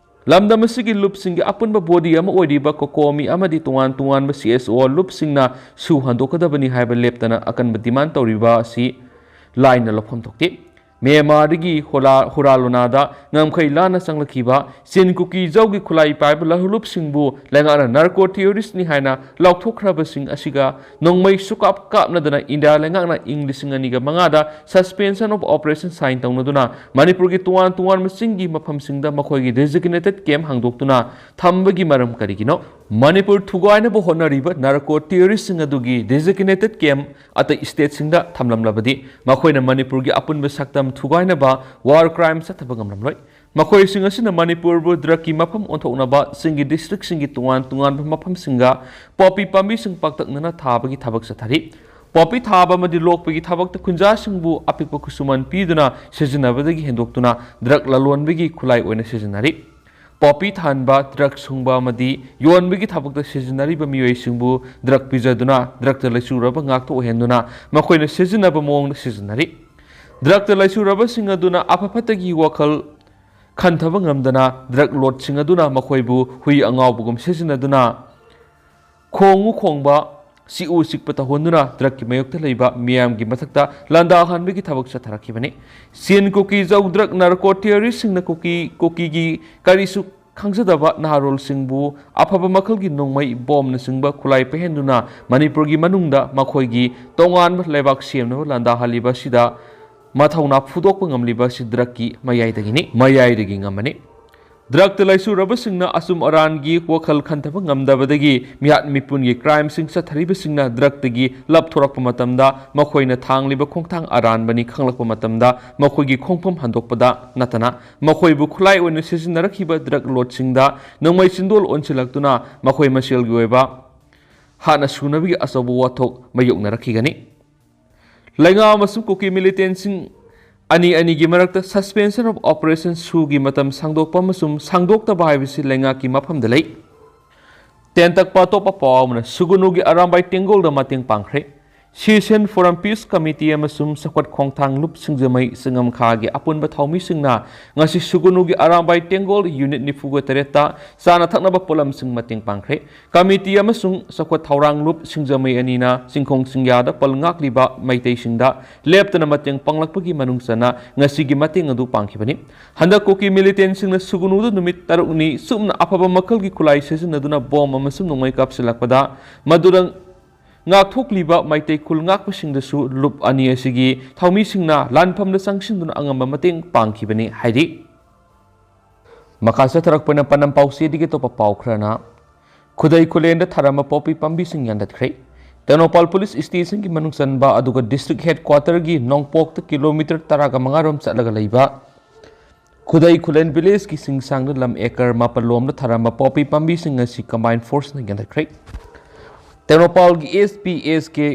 ꯂꯝꯗꯝ ꯑꯁꯤꯒꯤ ꯂꯨꯞꯁꯤꯡꯒꯤ ꯑꯄꯨꯟꯕ body ꯑꯃ ꯑꯣꯏꯔꯤꯕ COCOMI ꯑꯃꯗꯤ ꯇꯣꯉꯥꯟ ꯇꯣꯉꯥꯟꯕ CSO ꯂꯨꯞꯁꯤꯡꯅ ꯁꯨ ꯍꯟꯗꯣꯛꯀꯗꯕꯅꯤ ꯍꯥꯏꯕ ꯂꯦꯞꯇꯅ ꯑꯀꯟꯕ demand ꯇꯧꯔꯤꯕ ꯑꯁꯤ ꯂꯥꯏꯅ ꯂꯧꯐꯝ ꯊꯣꯛꯇꯦ꯫ ꯃ꯭ꯌꯥꯟꯃꯥꯔꯗꯒꯤ ꯍꯨꯔꯥ-, ꯍꯨꯔꯥ ꯂꯣꯅꯥꯗ ꯉꯝꯈꯩ ꯂꯥꯟꯅ ꯆꯪꯂꯛꯈꯤꯕ ꯆꯤꯟ ꯀꯨꯀꯤ ꯖꯧꯒꯤ ꯈꯨꯠꯂꯥꯏ ꯄꯥꯏꯕ ꯂꯍꯨꯂꯨꯞꯁꯤꯡꯕꯨ ꯂꯩꯉꯥꯛꯅ narco terrorist ꯅꯤ ꯍꯥꯏꯅ ꯂꯥꯎꯊꯣꯛꯈ꯭ꯔꯕꯁꯤꯡ ꯑꯁꯤꯒ ꯅꯣꯡꯃꯩ ꯁꯨꯀꯥꯞ ꯀꯥꯞꯅꯗꯅ ꯏꯟꯗꯤꯌꯥ ꯂꯩꯉꯥꯛꯅ ꯏꯪ ꯂꯤꯁꯤꯡ ꯑꯅꯤꯒ ꯃꯉꯥꯗ suspension of operation sign ꯇꯧꯅꯗꯨꯅ ꯃꯅꯤꯄꯨꯔꯒꯤ ꯇꯣꯉꯥꯟ ꯇꯣꯉꯥꯟꯕ ꯆꯤꯡꯒꯤ ꯃꯐꯝꯁꯤꯡꯗ ꯃꯈꯣꯏꯒꯤ designated camp ꯍꯥꯡꯗꯣꯛꯇꯨꯅ ꯊꯝꯕꯒꯤ ꯃꯔꯝ ꯀꯔꯤꯒꯤꯅꯣ? ꯃꯅꯤꯄꯨꯔ ꯊꯨꯒꯥꯏꯅꯕ ꯍꯣꯠꯅꯔꯤꯕ narco terrorist ꯁꯤꯡ ꯑꯗꯨꯒꯤ designated camp ꯑꯇꯩ state ꯁꯤꯡꯗ ꯊꯝꯂꯝꯂꯕꯗꯤ ꯃꯈꯣꯏꯅ ꯃꯅꯤꯄꯨꯔꯒꯤ ꯑꯄꯨꯟꯕ ꯁꯛꯇꯝ ꯊꯨꯒꯥꯏꯅꯕ war crime ꯆꯠꯊꯕ ꯉꯝꯂꯝꯂꯣꯏ꯫ ꯃꯈꯣꯏꯁꯤꯡ ꯑꯁꯤꯅ ꯃꯅꯤꯄꯨꯔꯕꯨ drug ꯀꯤ ꯃꯐꯝ ꯑꯣꯟꯊꯣꯛꯅꯕ ꯆꯤꯡꯒꯤ district ꯁꯤꯡꯒꯤ ꯇꯣꯉꯥꯟ ꯇꯣꯉꯥꯟꯕ ꯃꯐꯝꯁꯤꯡꯒ poppy ꯄꯥꯝꯕꯤꯁꯤꯡ ꯄꯥꯛꯇꯛꯅꯅ ꯊꯥꯕꯒꯤ ꯊꯕꯛ ꯆꯠꯊꯔꯤ꯫ Poppy ꯊꯥꯕ ꯑꯃꯗꯤ ꯂꯣꯛꯄꯒꯤ ꯊꯕꯛꯇ ꯈꯨꯟꯖꯥꯁꯤꯡꯕꯨ ꯑꯄꯤꯛꯄ ꯈꯨꯠꯁꯨꯃꯟ ꯄꯤꯗꯨꯅ ꯁꯤꯖꯤꯟꯅꯕꯗꯒꯤ ꯍꯦꯟꯗꯣꯛꯇꯨꯅ drug ꯂꯂꯣꯟꯕꯒꯤ ꯈꯨꯠꯂꯥꯏ ꯑꯣꯏꯅ ꯁꯤꯖꯤꯟꯅꯔꯤ꯫ Poppy ꯊꯥꯍꯟꯕ, drug ꯁꯨꯡꯕ ꯑꯃꯗꯤ ꯌꯣꯟꯕꯒꯤ ꯊꯕꯛꯇ ꯁꯤꯖꯤꯟꯅꯔꯤꯕ ꯃꯤꯑꯣꯏꯁꯤꯡꯕꯨ drug ꯄꯤꯖꯗꯨꯅ drug ꯇ ꯂꯩꯆꯨꯔꯕ ꯉꯥꯛꯇ ꯑꯣꯏꯍꯟꯗꯨꯅ ꯃꯈꯣꯏꯅ ꯁꯤꯖꯤꯟꯅꯕ ꯃꯑꯣꯡꯗ ꯁꯤꯖꯤꯟꯅꯔꯤ꯫ Drug ꯇ ꯂꯩꯆꯨꯔꯕꯁꯤꯡ ꯑꯗꯨꯅ ꯑꯐ ꯐꯠꯇꯒꯤ ꯋꯥꯈꯜ ꯈꯟꯊꯕ ꯉꯝꯗꯅ drug lord ꯁꯤꯡ ꯑꯗꯨꯅ ꯃꯈꯣꯏꯕꯨ ꯍꯨꯏ ꯑꯉꯥꯎꯕꯒꯨꯝ ꯁꯤꯖꯤꯟꯅꯗꯨꯅ ꯈꯣꯡꯎ ꯈꯣꯡꯕ, ꯆꯤꯛꯎ ꯆꯤꯛꯄ ꯇꯧꯍꯟꯗꯨꯅ drug ꯀꯤ ꯃꯥꯌꯣꯛꯇ ꯂꯩꯕ ꯃꯤꯌꯥꯝꯒꯤ ꯃꯊꯛꯇ ꯂꯥꯟꯗꯥꯍꯟꯕꯒꯤ ꯊꯕꯛ ꯆꯠꯊꯔꯛꯈꯤꯕꯅꯤ꯫ ꯆꯤꯟ ꯀꯨꯀꯤ ꯖꯧ drug narco terrorist ꯁꯤꯡꯅ ꯀꯨꯀꯤ, ꯀꯨꯀꯤꯒꯤ ꯀꯔꯤꯁꯨ ꯈꯪꯖꯗꯕ ꯅꯍꯥꯔꯣꯜꯁꯤꯡꯕꯨ ꯑꯐꯕ ꯃꯈꯜꯒꯤ ꯅꯣꯡꯃꯩ, bomb ꯅꯆꯤꯡꯕ ꯈꯨꯠꯂꯥꯏ ꯄꯥꯏꯍꯟꯗꯨꯅ ꯃꯅꯤꯄꯨꯔꯒꯤ ꯃꯅꯨꯡꯗ ꯃꯈꯣꯏꯒꯤ ꯇꯣꯉꯥꯟꯕ ꯂꯩꯕꯥꯛ ꯁꯦꯝꯅꯕ ꯂꯥꯟꯗꯥꯍꯜꯂꯤꯕ ꯑꯁꯤꯗ ꯃꯊꯧꯅꯥ ꯐꯨꯗꯣꯛꯄ ꯉꯝꯂꯤꯕ ꯑꯁꯤ drug ꯀꯤ ꯃꯌꯥꯏꯗꯒꯤꯅꯤ, ꯃꯌꯥꯏꯗꯒꯤ ꯉꯝꯃꯅꯤ꯫ Drug ꯇ ꯂꯩꯆꯨꯔꯕꯁꯤꯡꯅ ꯑꯆꯨꯝ ꯑꯔꯥꯟꯒꯤ ꯋꯥꯈꯜ ꯈꯟꯊꯕ ꯉꯝꯗꯕꯗꯒꯤ ꯃꯤꯍꯥꯠ ꯃꯤꯄꯨꯟꯒꯤ crime ꯁꯤꯡ ꯆꯠꯊꯔꯤꯕꯁꯤꯡꯅ drug ꯇꯒꯤ ꯂꯥꯞꯊꯣꯔꯛꯄ ꯃꯇꯝꯗ ꯃꯈꯣꯏꯅ ꯊꯥꯡꯂꯤꯕ ꯈꯣꯡꯊꯥꯡ ꯑꯔꯥꯟꯕꯅꯤ ꯈꯪꯂꯛꯄ ꯃꯇꯝꯗ ꯃꯈꯣꯏꯒꯤ ꯈꯣꯡꯐꯝ ꯍꯟꯗꯣꯛꯄꯗ ꯅꯠꯇꯅ ꯃꯈꯣꯏꯕꯨ ꯈꯨꯠꯂꯥꯏ ꯑꯣꯏꯅ ꯁꯤꯖꯤꯟꯅꯔꯛꯈꯤꯕ drug lord ꯁꯤꯡꯗ ꯅꯣꯡꯃꯩ ꯆꯤꯟꯗꯣꯜ ꯑꯣꯟꯁꯤꯜꯂꯛꯇꯨꯅ ꯃꯈꯣꯏ ꯃꯁꯦꯜꯒꯤ ꯑꯣꯏꯕ ꯍꯥꯠꯅ ꯁꯨꯅꯕꯒꯤ ꯑꯆꯧꯕ ꯋꯥꯊꯣꯛ ꯃꯥꯌꯣꯛꯅꯔꯛꯈꯤꯒꯅꯤ꯫ ꯂꯩꯉꯥꯛ ꯑꯃꯁꯨꯡ ꯀꯨꯀꯤ militant ꯁꯤꯡ ꯑꯅꯤ ꯑꯅꯤꯒꯤ ꯃꯔꯛꯇ suspension of operation ꯁꯨꯒꯤ ꯃꯇꯝ ꯁꯥꯡꯗꯣꯛꯄ ꯑꯃꯁꯨꯡ ꯁꯥꯡꯗꯣꯛꯇꯕ ꯍꯥꯏꯕꯁꯤ ꯂꯩꯉꯥꯛꯀꯤ ꯃꯐꯝꯗ ꯂꯩ꯫ ꯇꯦꯟꯇꯛꯄ ꯑꯇꯣꯞꯄ ꯄꯥꯎ ꯑꯃꯅ ꯁꯨꯒꯅꯨꯒꯤ ꯑꯔꯥꯝꯕꯥꯏ ꯇꯦꯡꯒꯣꯜꯗ ꯃꯇꯦꯡ ꯄꯥꯡꯈ꯭ꯔꯦ꯫ Session Forum Peace Committee ꯑꯃꯁꯨꯡ ꯆꯥꯎꯈꯠ ꯈꯣꯡꯊꯥꯡ ꯂꯨꯞ ꯁꯤꯡꯖꯃꯩ ꯆꯤꯡꯉꯝꯈꯥꯒꯤ ꯑꯄꯨꯟꯕ ꯊꯧꯃꯤꯁꯤꯡꯅ ꯉꯁꯤ ꯁꯨꯒꯅꯨꯒꯤ ꯑꯔꯥꯝꯕꯥꯏ ꯇꯦꯡꯒꯣꯜ ꯌꯨꯅꯤꯠ ꯅꯤꯐꯨꯒ ꯇꯔꯦꯠꯇ ꯆꯥꯅ ꯊꯛꯅꯕ ꯄꯣꯠꯂꯝꯁꯤꯡ ꯃꯇꯦꯡ ꯄꯥꯡꯈ꯭ꯔꯦ꯫ ꯀꯃꯤꯇꯤ ꯑꯃꯁꯨꯡ ꯆꯥꯎꯈꯠ ꯊꯧꯔꯥꯡ ꯂꯨꯞ ꯁꯤꯡꯖꯃꯩ ꯑꯅꯤꯅ ꯆꯤꯡꯈꯣꯡ ꯆꯤꯡꯌꯥꯗ ꯄꯜ ꯉꯥꯛꯂꯤꯕ ꯃꯩꯇꯩꯁꯤꯡꯗ ꯂꯦꯞꯇꯅ ꯃꯇꯦꯡ ꯄꯥꯡꯂꯛꯄꯒꯤ ꯃꯅꯨꯡ ꯆꯟꯅ ꯉꯁꯤꯒꯤ ꯃꯇꯦꯡ ꯑꯗꯨ ꯄꯥꯡꯈꯤꯕꯅꯤ꯫ ꯍꯟꯗꯛ ꯀꯨꯀꯤ ꯃꯤꯂꯤꯇꯦꯟꯁꯤꯡꯅ ꯁꯨꯒꯅꯨꯗ ꯅꯨꯃꯤꯠ ꯇꯔꯨꯛꯅꯤ ꯆꯨꯞꯅ ꯑꯐꯕ ꯃꯈꯜꯒꯤ ꯈꯨꯠꯂꯥꯏ ꯁꯤꯖꯤꯟꯅꯗꯨꯅ ꯕꯣꯝ ꯑꯃꯁꯨꯡ ꯅꯣꯡꯃꯩ ꯀꯥꯞꯁꯤꯜꯂꯛꯄꯗ ꯃꯗꯨꯗ ꯉꯥꯛꯊꯣꯛꯂꯤꯕ ꯃꯩꯇꯩ ꯈꯨꯜ ꯉꯥꯛꯄꯁꯤꯡꯗꯁꯨ ꯂꯨꯞ ꯑꯅꯤ ꯑꯁꯤꯒꯤ ꯊꯧꯃꯤꯁꯤꯡꯅ ꯂꯥꯟꯐꯝꯗ ꯆꯪꯁꯤꯟꯗꯨꯅ ꯑꯉꯝꯕ ꯃꯇꯦꯡ ꯄꯥꯡꯈꯤꯕꯅꯤ ꯍꯥꯏꯔꯤ꯫ ꯃꯈꯥ ꯆꯠꯊꯔꯛꯄꯅ ꯄꯅꯝ ꯄꯥꯎꯆꯦꯗꯒꯤ ꯑꯇꯣꯞꯄ ꯄꯥꯎ ꯈꯔꯅ, ꯈꯨꯗꯩ ꯈꯨꯂꯦꯟꯗ ꯊꯥꯔꯝꯕ ꯄꯣꯄꯤ ꯄꯥꯝꯕꯤꯁꯤꯡ ꯌꯥꯟꯊꯠꯈ꯭ꯔꯦ꯫ ꯇꯦꯡꯅꯧꯄꯥꯜ ꯄꯨꯂꯤꯁ ꯁ꯭ꯇꯦꯁꯟꯒꯤ ꯃꯅꯨꯡ ꯆꯟꯕ ꯑꯗꯨꯒ ꯗꯤꯁꯇ꯭ꯔꯤꯛ ꯍꯦꯗꯀ꯭ꯋꯥꯇꯔꯒꯤ ꯅꯣꯡꯄꯣꯛꯇ ꯀꯤꯂꯣꯃꯤꯇꯔ ꯇꯔꯥꯒ ꯃꯉꯥ ꯔꯣꯝ ꯆꯠꯂꯒ ꯂꯩꯕ ꯈꯨꯗꯩ ꯈꯨꯂꯦꯟ ꯚꯤꯂꯦꯖꯀꯤ ꯁꯤꯡꯁꯥꯡꯗ ꯂꯝ ꯑꯦꯀꯔ ꯃꯥꯄꯜ ꯂꯣꯝꯗ ꯊꯥꯔꯝꯕ ꯄꯣꯄꯤ ꯄꯥꯝꯕꯤꯁꯤꯡ ꯑꯁꯤ ꯀꯝꯕꯥꯏꯟ ꯐꯣꯔꯁꯅ ꯌꯥꯟꯊꯠꯈ꯭ꯔꯦ꯫ ꯇꯦꯡꯅꯧꯄꯥꯜꯒꯤ ꯑꯦꯁ ꯄꯤ ꯑꯦꯁ ꯀꯦ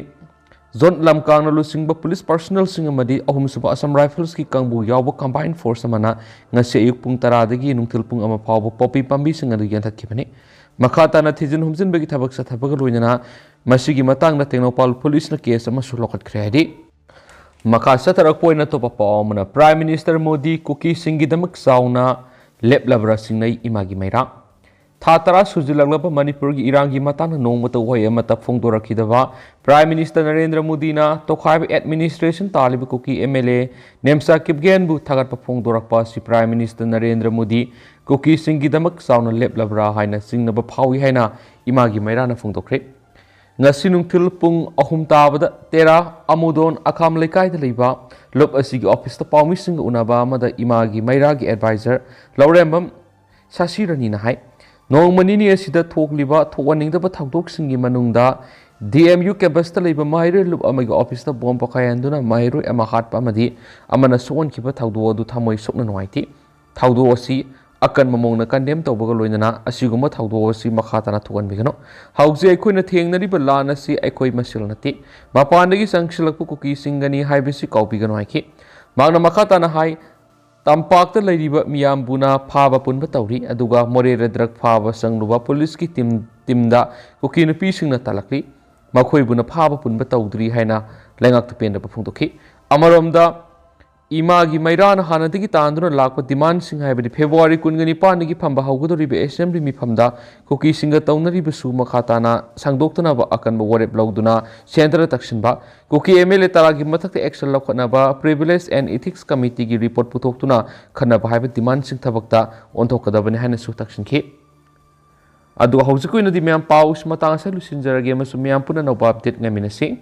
ꯖꯣꯟ ꯂꯝꯀꯥꯡꯅ ꯂꯨꯆꯤꯡꯕ ꯄꯨꯂꯤꯁ ꯄꯥꯔꯁꯣꯅꯦꯜꯁꯤꯡ ꯑꯃꯗꯤ ꯑꯍꯨꯝꯁꯨꯕ ꯑꯁꯥꯝ ꯔꯥꯏꯐꯜꯁꯀꯤ ꯀꯥꯡꯕꯨ ꯌꯥꯎꯕ ꯀꯝꯕꯥꯏꯟ ꯐꯣꯔꯁ ꯑꯃꯅ ꯉꯁꯤ ꯑꯌꯨꯛ ꯄꯨꯡ ꯇꯔꯥꯗꯒꯤ ꯅꯨꯡꯊꯤꯜ ꯄꯨꯡ ꯑꯃ ꯐꯥꯎꯕ ꯄꯣꯄꯤ ꯄꯥꯝꯕꯤꯁꯤꯡ ꯑꯗꯨ ꯌꯥꯟꯊꯠꯈꯤꯕꯅꯤ꯫ ꯃꯈꯥ ꯇꯥꯅ ꯊꯤꯖꯤꯟ ꯍꯨꯝꯖꯤꯟꯕꯒꯤ ꯊꯕꯛ ꯆꯠꯊꯕꯒ ꯂꯣꯏꯅꯅ ꯃꯁꯤꯒꯤ ꯃꯇꯥꯡꯗ ꯇꯦꯡꯅꯧꯄꯥꯜ ꯄꯨꯂꯤꯁꯅ ꯀꯦꯁ ꯑꯃꯁꯨ ꯂꯧꯈꯠꯈ꯭ꯔꯦ ꯍꯥꯏꯔꯤ꯫ ꯃꯈꯥ ꯆꯠꯊꯔꯛꯄ ꯑꯣꯏꯅ ꯑꯇꯣꯞꯄ ꯄꯥꯎ ꯑꯃꯅ, ꯄ꯭ꯔꯥꯏꯝ ꯃꯤꯅꯤꯁꯇꯔ ꯃꯣꯗꯤ ꯀꯨꯀꯤꯁꯤꯡꯒꯤꯗꯃꯛ ꯆꯥꯎꯅ ꯂꯦꯞꯂꯕ꯭ꯔꯥ ꯆꯤꯡꯅꯩ ꯏꯃꯥꯒꯤ ꯃꯩꯔꯥ꯫ ꯊꯥ ꯇꯔꯥ ꯁꯨꯖꯤꯜꯂꯛꯂꯕ ꯃꯅꯤꯄꯨꯔꯒꯤ ꯏꯔꯥꯡꯒꯤ ꯃꯇꯥꯡꯗ ꯅꯣꯡꯃꯇ ꯋꯥꯍꯩ ꯑꯃꯠꯇ ꯐꯣꯡꯗꯣꯔꯛꯈꯤꯗꯕ ꯄ꯭ꯔꯥꯏꯝ ꯃꯤꯅꯤꯁꯇꯔ ꯅꯔꯦꯟꯗ꯭ꯔ ꯃꯣꯗꯤꯅ ꯇꯣꯈꯥꯏꯕ ꯑꯦꯗꯃꯤꯅꯤꯁꯇ꯭ꯔꯦꯁꯟ ꯇꯥꯜꯂꯤꯕ ꯀꯨꯀꯤ ꯑꯦꯝ ꯑꯦꯜ ꯑꯦ ꯅꯦꯝꯆꯥ ꯀꯤꯞꯒꯦꯟꯕꯨ ꯊꯥꯒꯠꯄ ꯐꯣꯡꯗꯣꯔꯛꯄ ꯑꯁꯤ ꯄ꯭ꯔꯥꯏꯝ ꯃꯤꯅꯤꯁꯇꯔ ꯅꯔꯦꯟꯗ꯭ꯔ ꯃꯣꯗꯤ ꯀꯨꯀꯤꯁꯤꯡꯒꯤꯗꯃꯛ ꯆꯥꯎꯅ ꯂꯦꯞꯂꯕ꯭ꯔꯥ ꯍꯥꯏꯅ ꯆꯤꯡꯅꯕ ꯐꯥꯎꯏ ꯍꯥꯏꯅ ꯏꯃꯥꯒꯤ ꯃꯩꯔꯥꯅ ꯐꯣꯡꯗꯣꯛꯈ꯭ꯔꯦ꯫ ꯉꯁꯤ ꯅꯨꯡꯊꯤꯜ ꯄꯨꯡ ꯑꯍꯨꯝ ꯇꯥꯕꯗ ꯇꯦꯔꯥ ꯑꯃꯨꯗꯣꯟ ꯑꯈꯥꯝ ꯂꯩꯀꯥꯏꯗ ꯂꯩꯕ ꯂꯨꯞ ꯑꯁꯤꯒꯤ ꯑꯣꯐꯤꯁꯇ ꯄꯥꯎꯃꯤꯁꯤꯡꯒ ꯎꯅꯕ ꯑꯃꯗ ꯏꯃꯥꯒꯤ ꯃꯩꯔꯥꯒꯤ ꯑꯦꯗꯚꯥꯏꯖꯔ ꯂꯧꯔꯦꯝꯕꯝ ꯁꯥꯁꯤꯔꯅꯤꯅ ꯍꯥꯏ, ꯅꯣꯡꯃ ꯅꯤꯅꯤ ꯑꯁꯤꯗ ꯊꯣꯛꯂꯤꯕ ꯊꯣꯛꯍꯟꯅꯤꯡꯗꯕ ꯊꯧꯗꯣꯛꯁꯤꯡꯒꯤ ꯃꯅꯨꯡꯗ ꯗꯤ ꯑꯦꯝ ꯌꯨ ꯀꯦꯝꯄꯁꯇ ꯂꯩꯕ ꯃꯍꯩꯔꯣꯏ ꯂꯨꯞ ꯑꯃꯒꯤ ꯑꯣꯐꯤꯁꯇ ꯕꯣꯝ ꯄꯣꯈꯥꯏꯍꯟꯗꯨꯅ ꯃꯍꯩꯔꯣꯏ ꯑꯃ ꯍꯥꯠꯄ ꯑꯃꯗꯤ ꯑꯃꯅ ꯁꯣꯛꯍꯟꯈꯤꯕ ꯊꯧꯗꯣꯛ ꯑꯗꯨ ꯊꯃꯣꯏ ꯁꯣꯛꯅ ꯅꯨꯡꯉꯥꯏꯇꯦ꯫ ꯊꯧꯗꯣꯛ ꯑꯁꯤ ꯑꯀꯟꯕ ꯃꯑꯣꯡꯗ ꯀꯟꯗꯦꯝ ꯇꯧꯕꯒ ꯂꯣꯏꯅꯅ ꯑꯁꯤꯒꯨꯝꯕ ꯊꯧꯗꯣꯛ ꯑꯁꯤ ꯃꯈꯥ ꯇꯥꯅ ꯊꯣꯛꯍꯟꯕꯤꯒꯅꯨ꯫ ꯍꯧꯖꯤꯛ ꯑꯩꯈꯣꯏꯅ ꯊꯦꯡꯅꯔꯤꯕ ꯂꯥꯟ ꯑꯁꯤ ꯑꯩꯈꯣꯏ ꯃꯁꯦꯜ ꯅꯠꯇꯦ, ꯃꯄꯥꯟꯗꯒꯤ ꯆꯪꯁꯤꯜꯂꯛꯄ ꯀꯨꯀꯤꯁꯤꯡꯒꯅꯤ ꯍꯥꯏꯕꯁꯤ ꯀꯥꯎꯕꯤꯒꯅꯨ ꯍꯥꯏꯈꯤ꯫ ꯃꯍꯥꯛꯅ ꯃꯈꯥ ꯇꯥꯅ ꯍꯥꯏ, ꯇꯝꯄꯥꯛꯇ ꯂꯩꯔꯤꯕ ꯃꯤꯌꯥꯝꯕꯨꯅ ꯐꯥꯕ ꯄꯨꯟꯕ ꯇꯧꯔꯤ, ꯑꯗꯨꯒ ꯃꯣꯔꯦꯗ ꯗ꯭ꯔꯒ ꯐꯥꯕ ꯆꯪꯂꯨꯕ ꯄꯨꯂꯤꯁꯀꯤ ꯇꯤꯝ, ꯇꯤꯝꯗ ꯀꯨꯀꯤ ꯅꯨꯄꯤꯁꯤꯡꯅ ꯇꯥꯜꯂꯛꯂꯤ꯫ ꯃꯈꯣꯏꯕꯨꯅ ꯐꯥꯕ ꯄꯨꯟꯕ ꯇꯧꯗ꯭ꯔꯤ ꯍꯥꯏꯅ ꯂꯩꯉꯥꯛꯇ ꯄꯦꯟꯗꯕ ꯐꯣꯡꯗꯣꯛꯈꯤ꯫ ꯑꯃꯔꯣꯝꯗ, ꯏꯃꯥꯒꯤ ꯃꯩꯔꯥꯅ ꯍꯥꯟꯅꯗꯒꯤ ꯇꯥꯟꯗꯨꯅ ꯂꯥꯛꯄ ꯗꯤꯃꯥꯟꯁꯤꯡ ꯍꯥꯏꯕꯗꯤ ꯐꯦꯕ꯭ꯔꯨꯋꯥꯔꯤ ꯀꯨꯟꯒ ꯅꯤꯄꯥꯟꯗꯒꯤ ꯐꯝꯕ ꯍꯧꯒꯗꯧꯔꯤꯕ ꯑꯦꯁꯦꯝꯕ꯭ꯂꯤ ꯃꯤꯐꯝꯗ ꯀꯨꯀꯤꯁꯤꯡꯒ ꯇꯧꯅꯔꯤꯕꯁꯨ ꯃꯈꯥ ꯇꯥꯅ ꯁꯥꯡꯗꯣꯛꯇꯅꯕ ꯑꯀꯟꯕ ꯋꯥꯔꯦꯞ ꯂꯧꯗꯨꯅ ꯁꯦꯟꯇꯔꯗ ꯇꯛꯁꯤꯟꯕ, ꯀꯨꯀꯤ ꯑꯦꯝ ꯑꯦꯜ ꯑꯦ ꯇꯔꯥꯒꯤ ꯃꯊꯛꯇ ꯑꯦꯛꯁꯟ ꯂꯧꯈꯠꯅꯕ Privilege and Ethics Committeeꯒꯤ ꯔꯤꯄꯣꯔꯠ ꯄꯨꯊꯣꯛꯇꯨꯅ ꯈꯟꯅꯕ ꯍꯥꯏꯕ ꯗꯤꯃꯥꯟꯁꯤꯡ ꯊꯕꯛꯇ ꯑꯣꯟꯊꯣꯛꯀꯗꯕꯅꯤ ꯍꯥꯏꯅꯁꯨ ꯇꯛꯁꯤꯟꯈꯤ꯫ ꯑꯗꯨꯒ ꯍꯧꯖꯤꯛꯀꯤ ꯑꯣꯏꯅꯗꯤ ꯃꯌꯥꯝ ꯄꯥꯎꯁꯤ ꯃꯇꯥꯡ ꯑꯁꯤꯗ ꯂꯣꯏꯁꯤꯟꯖꯔꯒꯦ ꯑꯃꯁꯨꯡ ꯃꯌꯥꯝ ꯄꯨꯟꯅ ꯑꯅꯧꯕ ꯑꯞꯗꯦꯠ ꯉꯥꯏꯃꯤꯟꯅꯁꯤ꯫